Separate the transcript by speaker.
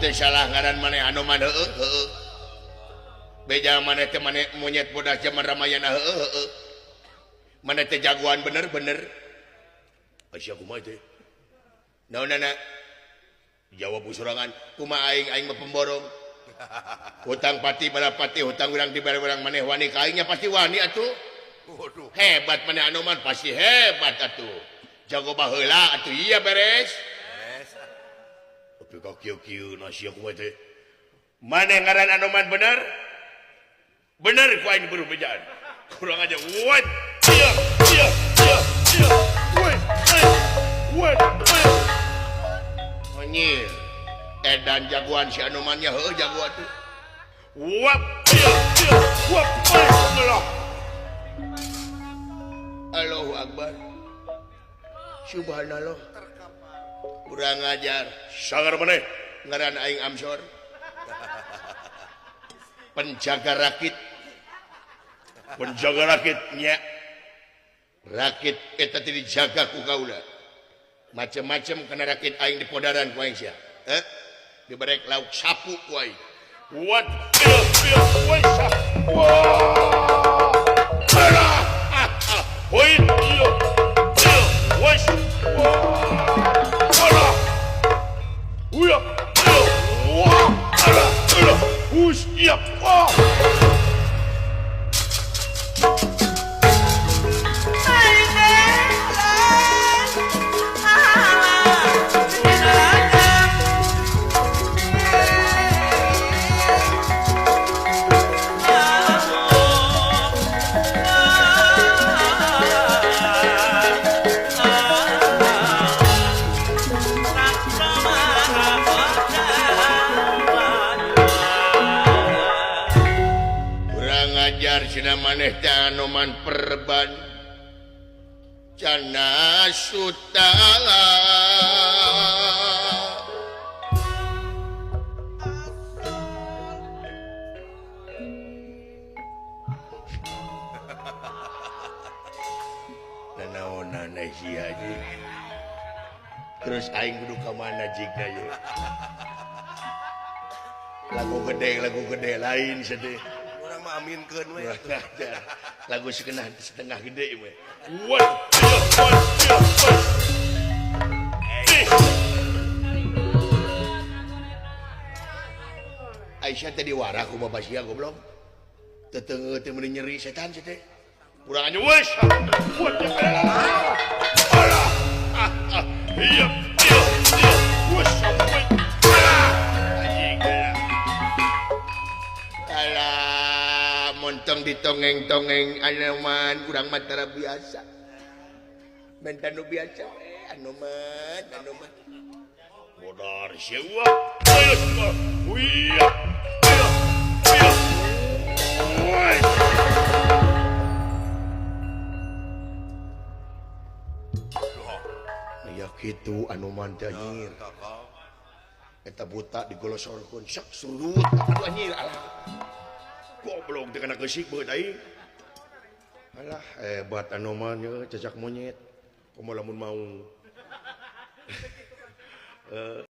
Speaker 1: Teu salah ngaran maneh Anoman heueuh heueuh. Beja maneh teh maneh monyet bodas zaman Ramayana heueuh heueuh. Maneh teh jagoan bener-bener. Sia kumaha teh? Naonana? Jawab sorangan, kumaha aing aing mah pemborong. Hutang pati balapati hutang urang dibere urang maneh wani ka aingnya pasti wani atuh.
Speaker 2: Waduh.
Speaker 1: Hebat maneh Anoman pasti hebat atuh. Jago baheula atuh iya beres.
Speaker 2: Beres.
Speaker 1: Tapi ka kieu-kieu na sia kumaha teh? Maneh ngaran Anoman bener? Bener ku aing buru bejaan. Kurang aja. What? Iya, iya, iya, iya. Woi, woi, woi. Anjir. Edan jagoan si Anomannya heueuh jagoan tuh. Wap, iya, iya, wap, Allah. Allahu Akbar. Subhanallah. Kurang ajar. Sangar maneh ngaran aing Amsor. Penjaga rakit. Penjaga rakitnya. Rakit eta teh dijaga ku kaula. Macem-macem kana rakit aing di podaran ku aing sia. Diberek lauk sapu ku aing. What? Maneh teh Anoman perban cana sutala nanaonan sia ji terus aing kudu ka mana jigna ye lagu gede lain sedih
Speaker 2: aminkeun we.
Speaker 1: Lagu setengah gede we. Aisyah teh diwara ku bapak sia goblok. Teteungeuh teh meuni nyeri setan sia teh. Kurang aja wes. Iya, iya, iya. Wes. Anjing. Alah, montong ditongeng-tongeng Anoman urang mah tara biasa. Menta nu biasa we Anoman, Anoman. Bodor sia. Wih. Ya kitu Anoman teh anjir. Eta buta digolosorkeun sak surut aduh anjir alah. Goblok teh kana geusik beut aing. Alah hebat Anoman ye cacak monyet. Komo lamun mau.